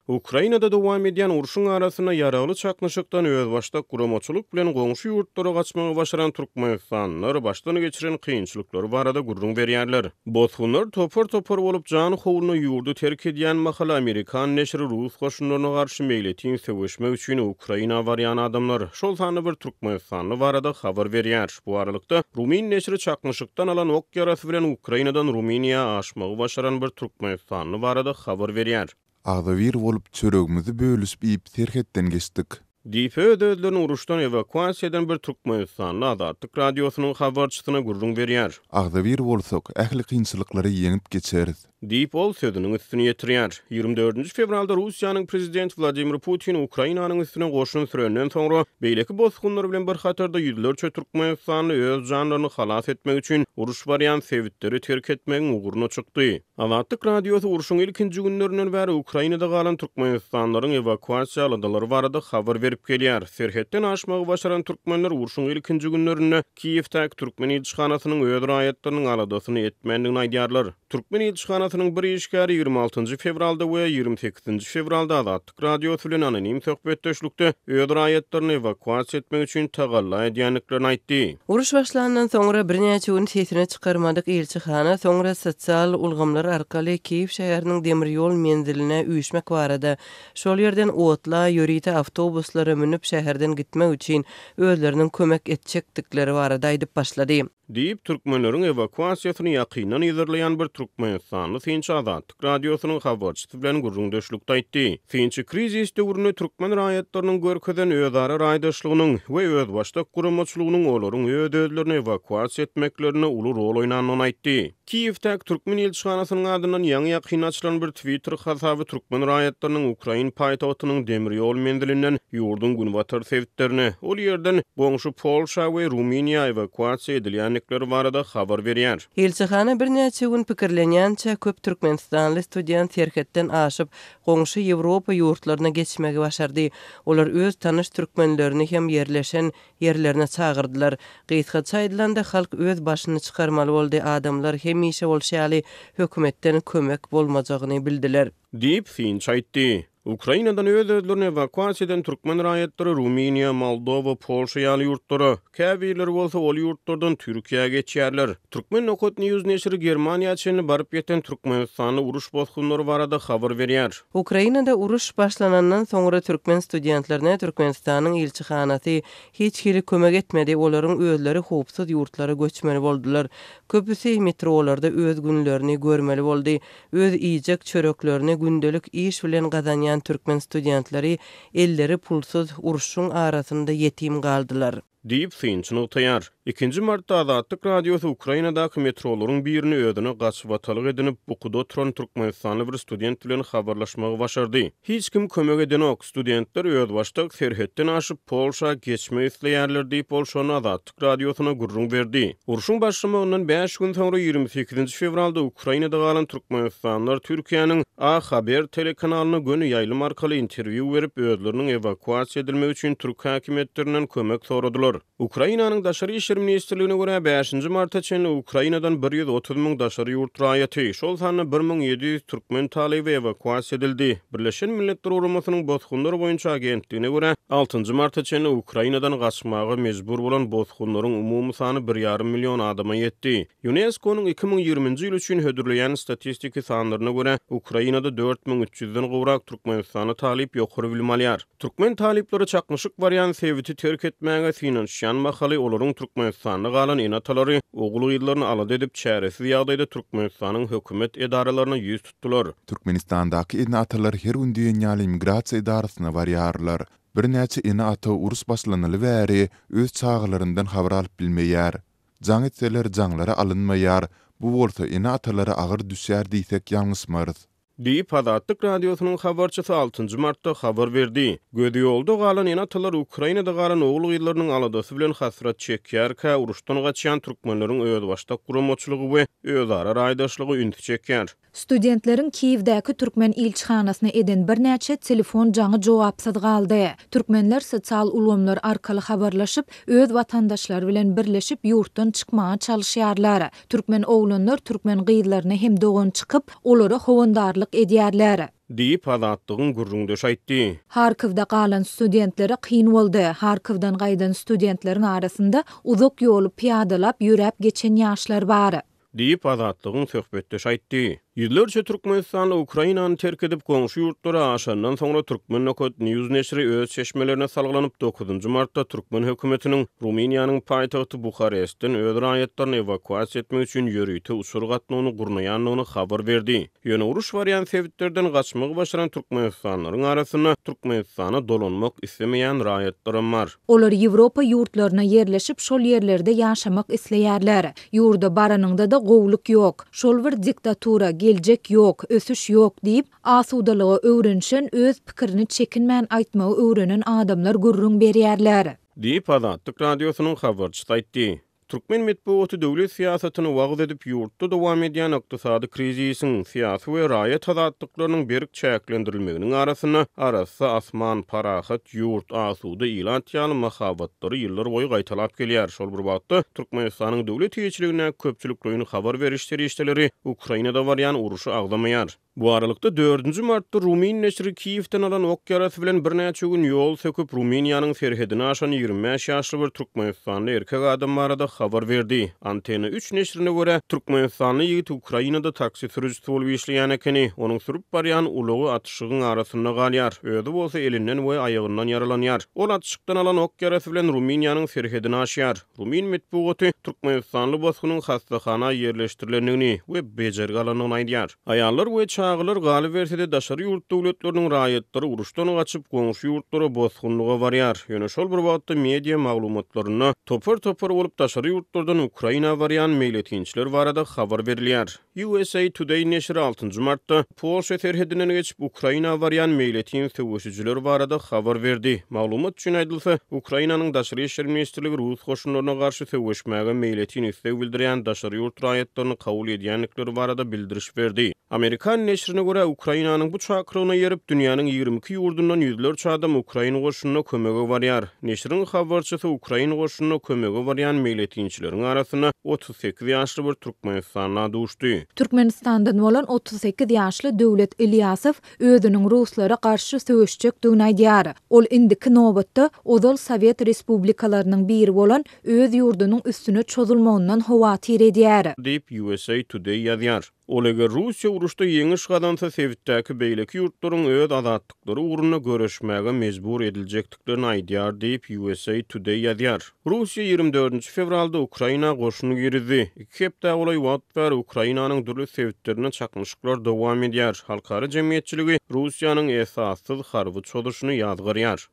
Ukrainada dowam edýän urşuň arasynda ýaragly çaknyşykdan özbaşdak guramaçylyk bilen goňşy ýurtlara gaçmagy başaran türkmenistanlylar başdan geçiren kynçylyklary barada gürrüň berýärler. Bosgunlar topar-topar bolup jan howluna ýurdy terk edýän mahaly amerikan neşiri rus goşunlaryna garşy meýletin söweşmek üçin Ukraina barýan adamlar, şol sanda bir türkmenistanly barada habar berýär. Bu aralykda, rumyn neşiri çaknyşykdan alan ok ýarasy bilen Ukrainadan Rumyniýa aşmagy başaran bir türkmenistanly barada habar berýär. Agzybir bolup, çöregimizi bölüşip iýip serhetden geçdik. Diýip, öz-özlerini uruşdan ewakuasiýa eden bir türkmenistanly Azatlyk Radiosynyň habarçysyna gürrüň berýär. Agzybir bolsak, ähli kynçylyklary ýeňip geçeris. Diýip, ol sözüniň üstüni ýetirýär. 24 fewralda Russiýanyň prezidenti Wladimir Putin Ukrainanyň üstüne goşun sürenden soňra, beýleki bosgunlar bilen bir hatarda ýüzlerçe türkmenistanly öz janlaryny halas etmek üçin uruş barýan sebitleri terk etmegiň ugruna çykdy. Azatlyk Radiosy urşuň ilkinji günlerinden bäri Ukrainada galan türkmenistanlylaryň ewakuasiýa aladalary barada habar berip gelýär. Serhetden aşmagy başaran türkmenler urşuň ilkinji günlerinde Kiýewdäki türkmen ilçihanasynyň öz raýatlarynyň aladasyny etmändigini aýdýarlar. Türkmen ilçihanasynyň bir işgäri 26 fewralda we 28 fewralda Azatlyk Radiosy bilen anonim söhbetdeşlikde öz raýatlaryny ewakuasiýa etmek üçin tagalla edýändiklerini aýtdy. Uruş başlandan soňra birnäçe gün sesini çykarmadyk ilçihana soňra sosial ulgamlar arkaly Kiýew şäheriniň demir ýol menziline üýşmek barada, şol ýerden otla, ýörite awtobuslara münüp şäherden gitmek üçin özleriniň kömek etjekdikleri barada aýdyp başlady. Diýip, türkmenleriň ewakuasiýasyny ýakyndan yzarlaýan bir türkmenistanly synçy Azatlyk Radiosynyň habarçysy bilen gürrüňdeşlikde aýtdy. Synçy krizis döwründe türkmen raýatlarynyň görkezen özara raýdaşlygynyň we özbaşdak guramaçylygynyň olaryň öz-özlerini ewakuasiýa etmeklerinde uly rol oýnandygyny aýtdy. Kiýewdäki türkmen ilçihanasynyň adyndan ýaňy-ýakynda açylan bir Twitter hasaby türkmen raýatlarynyň ukrain paýtagtynyň demir ýol menzilinden ýurduň günbatar sebitlerine, ol ýerden goňşy Polşa we Rumyniýa ewakuasiýa edilýändikleri barada habar berýär. Ilçihana birnäçe gün pikirlenýänçä köp türkmenistanly student serhetden aşyp, goňşy Ýewropa ýurtlaryna geçmegi başardy. Olar öz tanyş türkmenlerini hem ýerleşen Ýerlerine çagyrdylar. Gysgaça aýdylanda, halk öz başyny çykarmaly boldy, adamlar hemişe bolşy ýaly hökümetden kömek bolmajagyny bildiler. Diýip, synçy aýtdy. Ukrainadan öz-özlerini ewakuasiýa eden türkmen raýatlary Rumyniýa, Moldowa, Polşa ýaly ýurtlara, käbirleri bolsa ol ýurtlardan Türkiýä geçýärler. Turkmen nokat news neşiri Germaniýa çenli baryp ýeten türkmenistanly uruş bosgunlary barada habar berýär. Ukrainada uruş başlanandan soňra türkmen studentlerine Türkmenistanyň ilçihanasy hiç hili kömek etmedi, olaryň özleri howpsuz ýurtlara göçmeli boldular. Köpüsi metrolarda öz günlerini görmeli boldy. Öz iýjek çöreklerini gündelik iş bilen gazanýan türkmen studentleri elleri pulsuz urşuň arasynda ýetim galdylar. Diýip, synçy nygtaýar. Ikinji martda Azatlyk Radiosy Ukrainadaky metrolaryň birini özüne gaçybatalga edinip, bukuda oturan türkmenistanly bir student bilen habarlaşmagy başardy. Hiç kim kömek edenok, studentler özbaşdak serhetden aşyp, Polşa geçmek isleýärler diýip, ol şonda Azatlyk Radiosyna gürrüň berdi. Urşuň başlamagyndan bäş gün soňra, 28 fewralda Ukrainada galan türkmenistanlylar Türkiýäniň A Haber telekanalyna göni ýaýlym arkaly interwýu berip, özleriniň ewakuasiýa edilmegi üçin türk häkimiýetlerinden kömek soradylar. Ukrainanyň Daşary işler ministrligine görä, bäşinji marta çenli Ukrainadan 130 müň daşary ýurt raýaty, şol sanda 1700 türkmen talyby ewakuasiýa edildi. Birleşen Milletler Guramasynyň Bosgunlar boýunça agentligine görä, altynjy marta çenli Ukrainadan gaçmaga mejbur bolan bosgunlaryň umumy sany bir ýarym million adama ýetdi. Ýunesko-nyň 2020-nji ýyl üçin hödürleýän statistiki sanlaryna görä, Ukrainada 4300-den gowrak türkmenistanly talyp ýokary bilim alýar. Türkmen talyplary çaknyşyk barýan sebiti terk etmäge synanyşýan mahaly, olaryň Türkmenistanda galan ene-atalary ogul-gyzlaryny alada edip, çäresiz ýagdaýda Türkmenistanyň hökümet edaralaryna ýüz tutdular. Türkmenistandaky ene-atalar her gün diýen ýaly migrasiýa edarasyna barýarlar. Birnäçe ene-ata uruş başlanaly bäri öz çagalaryndan habar alyp bilmeýär. Jaň etseler jaňlary alynmaýar, bu bolsa ene-atalara agyr düşýär diýsek ýalňyşmarys. Diýip, Azatlyk Radiosynyň habarçysy altynjy martda habar berdi. Gözi ýolda galan ene-atalar Ukrainada galan ogul-gyzlarynyň aladasy bilen hasrat çekýärkä, uruşdan gaçýan türkmenleriň özbaşdak guramaçylygy we özara raýdaşlygy ünsi çekýär. Studentleriň Kiýewdäki türkmen ilçihanasyna eden birnäçe telefon jaňy jogapsyz galdy. Türkmenler sosial ulgamlar arkaly habarlaşyp, öz watandaşlary bilen birleşip ýurtdan çykmaga çalyşýarlar. Türkmen oglanlar türkmen gyzlaryna hem dogan çykyp, olara howandarlyk edýärler. Diýip, Azatlygyň gürrüňdeşi aýtdy. Harkowda galan studentlere kyn boldy. Harkowdan gaýdan studentleriň arasynda uzak ýoly pyýadalap ýöräp geçen ýaşlar bar. Diýip, Azatlygyň söhbetdeşi aýtdy. Ýüzlerçe türkmenistanly Ukrainany terk edip, goňşy ýurtlara aşandan soňra Turkmen nokat news neşiri öz çeşmelerine salgylanyp, dokuzynjy martda türkmen hökümetiniň Rumyniýanyň paýtagty Buharestden öz raýatlaryny ewakuasiýa etmek üçin ýörite uçar gatnawyny gurnaýandygyny habar berdi. Ýöne uruş barýan sebitlerden gaçmagy başaran türkmenistanlylaryň arasynda Türkmenistana dolanmak islemeýän raýatlaram bar. Olar Ýewropa ýurtlaryna ýerleşip, şol ýerlerde ýaşamak isleýärler. Ýurda baranyňda-da gowulyk ýok. Şol bir diktatura, geljek ýok, ösüş ýok diýip, asudalyga öwrenişen, öz pikirini çekinmän aýtmagy öwrenen adamlar gürrüň berýärler. Diýip, Azatlyk Radiosynyň habarçysy aýtdy. Türkmen metbugaty döwlet syýasatyny wagyz edip, ýurtda dowam edýän ykdysady krizisiň, syýasy we raýat azatlyklarynyň berk çäklendirilmeginiň arasynda arassa asman, parahat ýurt, asuda ilat ýaly mahabatlary ýyllarboýy gaýtalap gelýär. Şol bir wagtda, Türkmenistanyň döwlet eýeçiligindäki köpçülikleýin habar beriş serişdeleri Ukrainada barýan urşy agzamaýar. Bu aralykda, dördünji martda rumyn neşiri Kiýewden alan ok ýarasy bilen birnäçe gün ýol söküp, Rumyniýanyň serhedini aşan 25 ýaşly bir türkmenistanly erkek adam barada habar berdi. Antena üç neşirine görä, türkmenistanly ýigit Ukrainada taksi sürüjisi bolup işleýän ekeni. Onuň sürüp barýan ulagy atyşygyň arasynda galýar, özi bolsa elinden we aýagyndan ýaralanýar. Ol atyşykdan alan ok ýarasy bilen Rumyniýanyň serhedini aşýar. Rumyn metbugaty türkmenistanly bosgunyň hassahana ýerleşdirilendigini we bejergi alandygyny aýdýar. Aýallar we çagalar, galyberse-de, daşary ýurt döwletleriniň raýatlary uruşdan gaçyp, goňşy ýurtlara bosgunlyga barýar. Ýöne şol bir wagtda media maglumatlarynda topar-topar bolup daşary ýurtlardan Ukraina barýan meýletinçiler barada habar berilýär. USA Today neşiri altynjy martda Polşa serhedinden geçip, Ukraina barýan meýletin söweşijiler barada habar berdi. Maglumat üçin aýdylsa, Ukrainanyň Daşary işler ministrligi rus goşunlaryna garşy söweşmäge meýletin isleg bildirýän daşary ýurt raýatlaryny kabul edýändikleri barada bildiriş berdi. Amerikan neşirine görä, Ukrainanyň bu çakylygyna eýerip, dünýäniň 22 ýurdundan ýüzlerçe adam ukrain goşunyna kömege barýar. Neşiriň habarçysy ukrain goşunyna kömege barýan meýletinçileriň arasynda 38 ýaşly bir türkmenistanla duşdy. Türkmenistandan bolan 38 ýaşly Döwlet Ylýasow özüniň ruslara garşy söweşjekdigini aýdýar. Ol indiki nobatda ozal sowet respublikalarynyň biri bolan öz ýurdunyň üstüne çozulmagyndan howatyr edýär. Diýip, USA Today ýazýar. Ol eger Russiýa uruşda ýeňiş gazansa, sebitdäki beýleki ýurtlaryň öz azatlyklary ugrunda göreşmäge mejbur ediljekdiklerini aýdýar diýip, USA Today ýazýar. Russiýa 24 fewralda Ukraina goşun girizdi. Iki hepdä golaý wagt bäri Ukrainanyň dürli sebitlerinde çaknyşyklar dowam edýär. Halkara jemgyýetçiligi Russiýanyň esassyz harby çozuşyny ýazgarýar.